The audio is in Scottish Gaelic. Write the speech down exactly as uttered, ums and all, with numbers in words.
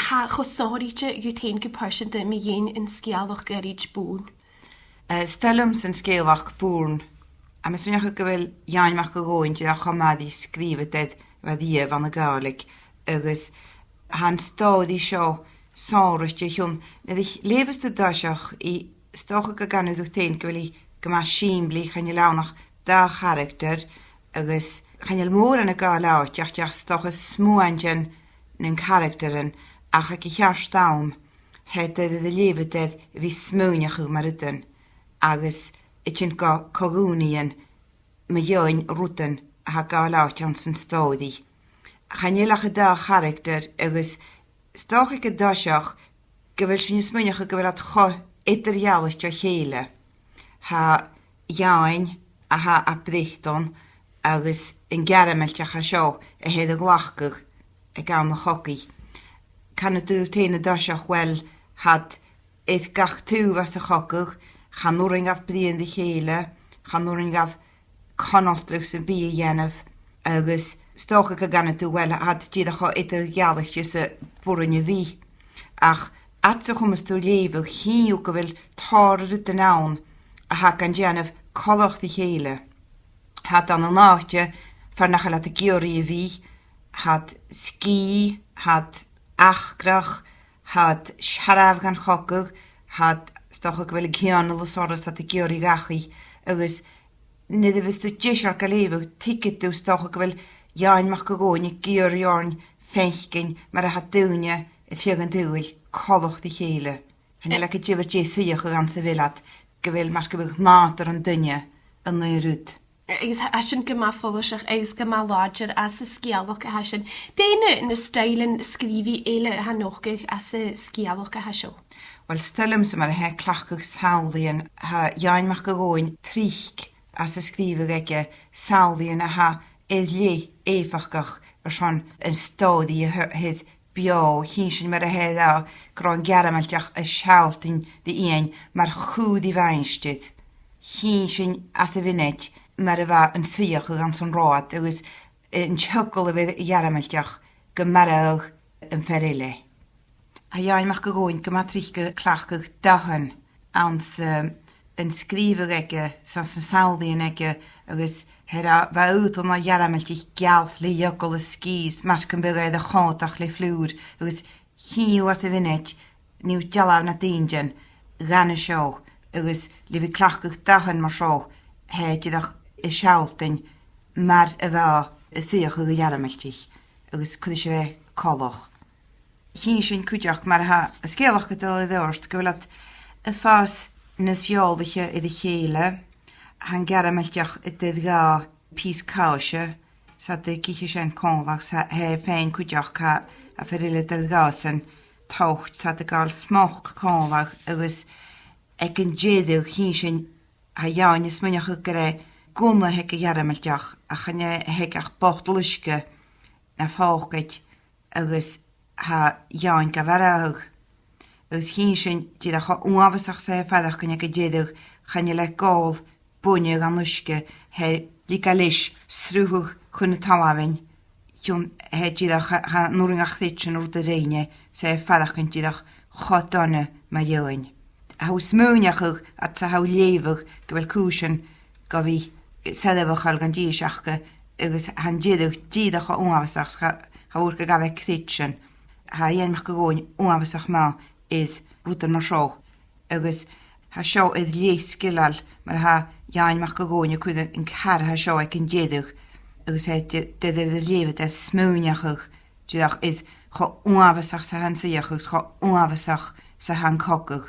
Tha e cho sònraichte dhut fhèin gu pearsanta mu dheidhinn an sgeulachd ghoirid Bùrn. Eh, 's toil leamsa an sgeulachd Bùrn. Agus tha mi a' smaoineachadh gu bheil Iain Mac a' Ghobhainn dìreach cho math ri sgrìobhadh air a bha riamh ann an Gàidhlig, agus tha an stòiridh seo sònraichte a chionn, nuair a leughas tu an toiseach i, 's dòcha gun canadh tu fhèin gu bheil i gu math sìmplidh, chan eil ann ach dà charactar, agus chan eil mòran a' gabhail àite ach dìreach 's dòcha smuaintean nan caractaran, ach aig a' cheart àm, tha iad air a leughadh air a bhith a' smaoineachadh mu rudan, agus a' tighinn gu co-dhùnaidhean mu dheidhinn rudan a tha a' gabhail àite anns an stòiridh. Chan eil ach an dà charactar agus 's dòcha aig an toiseach gu bheil sinn a' smaoineachadh gu bheil iad cho eadar-dhealaichte o chèile. Tha Iain a tha à Breatainn agus an Gearmailteach a tha seo a th' air a ghlacadh aig àm a' chogaidh. Canaidh tu fhèin an toiseach, uill, tha iad air gach taobh às a' chogadh, chan urrainn dhaibh bruidhinn ri chèile, chan urrainn dhaibh conaltradh sam bith a dhèanamh, agus 's dòcha gun canadh tu, uill, tha iad dìreach cho eadar-dhealaichte 's a b' urrainn a bhith. Ach fhad 's a chumas tu leughadh, chì thu gu bheil tòrr rudan ann a tha gan dèanamh coltach ri chèile. Tha iad ann an àite far nach eil iad ag iarraidh a bhith, tha iad sgìth, tha iad acrach, tha iad searbh dhan chogadh, tha iad, 's dòcha gu bheil an cianalas orra 's tha iad ag iarraidh dhachaigh, agus nuair a bhios tu deiseil ga leughadh, tuigidh tu, 's dòcha gu bheil Iain Mac a' Ghobhainn ag iarraidh oirnn faicinn mar a tha daoine air feadh an t-saoghail coltach ri chèile. Chan eil e gu diofar dè an suidheachadh anns a bheil iad, gu bheil mar gum biodh nàdar an duine an aon rud. Agus tha, tha sin gu math follaiseach agus gu math làidir anns an sgeulachd a tha sin. Dè na, na stoidhlean sgrìobhaidh eile a tha a' nochdadh anns an sgeulachd a tha seo? Uill, 's toil leamsa mar a tha e a' cleachdadh samhlaidhean, tha Iain Mac a' Ghobhainn tric anns an sgrìobhadh aige samhlaidhean a tha air leth èifeachdach airson an stòiridh a th-, a thoirt beò. Chì sinn mar a tha e ag ràdh gun robh an Gearmailteach a' sealltainn do dh'Iain mar chù ri mhaighstir. Chì sinn anns a' mhionaid mar a bha an suidheachadh anns an rathad agus an t-eagal a bh' air a' Ghearmailteach gum marbhadh am fear eile. Tha Iain Mac a' Ghobhainn gu math tric a' cleachdadh dathan anns, eh, an sgrìobhadh aige, 's anns na samhlaidhean aige, agus tha e ag ràdh, bha aodann a' Ghearmailtich geal le eagal is sgìth, 's mar gum biodh e air a chòmhdach le flùr, agus chì thu anns a' mhionaid, nì thu dealbh nad inntinn dhen a seo, agus le bhith a' cleachdadh dathan mar seo, tha e dìreach a' sealltainn mar a bha an suidheachadh a' Ghearmailtich, agus cò ris a bha e coltach. Chì sinn cuideachd mar a tha an sgeulachd a' dol air adhart, gu bheil iad a' fàs nas eòlaiche air a chèile, tha an Gearmailteach air a dhà pìos càise, 's iad ag ithe sin còmhla, 's e, e fhèin cuideachd, tha am fear eile air a dhà-san toit, 's iad a' gabhail smoc còmhla, agus aig an deireadh chì sinn, tha Iain a' smaoineachadh gur e gunna a th' aig a' Ghearmailteach, ach chan e a th' aige ach botal uisge na phòcaid, agus tha Iain ga mharbhadh. Agus chì sinn dìreach cho uabhasach 's a tha e a' faireachdainn aig an deireadh, chan eil e ag òl bainne dhen uisge, tha e a' leigeil leis sruthadh chun na talmhainn, chionn, tha e dìreach, cha, chan urrainn dha chreidsinn an rud a rinn e, 's e a' faireachdainn dìreach cho dona mu dheidhinn. Tha thu a' smaoineachadh, fhad 's a tha thu a' leughadh, gu bheil cùisean gu bhith soirbheachail dhan dithis aca, agus tha an deireadh dìreach cho uabhasach, cha, cha mhòr gun gabh e creidsinn. Tha Iain Mac a' Ghobhainn uabhasach math air rudan mar seo, agus tha seo air leth sgileil, mar a tha Iain Mac a' Ghobhainn a' cur an car a tha seo aig an deireadh, agus e de, de, de, de leughadh, de smaoineachadh, dìreach air cho uabhasach 's a tha an suidheachadh, cho uabhasach 's a tha an cogadh.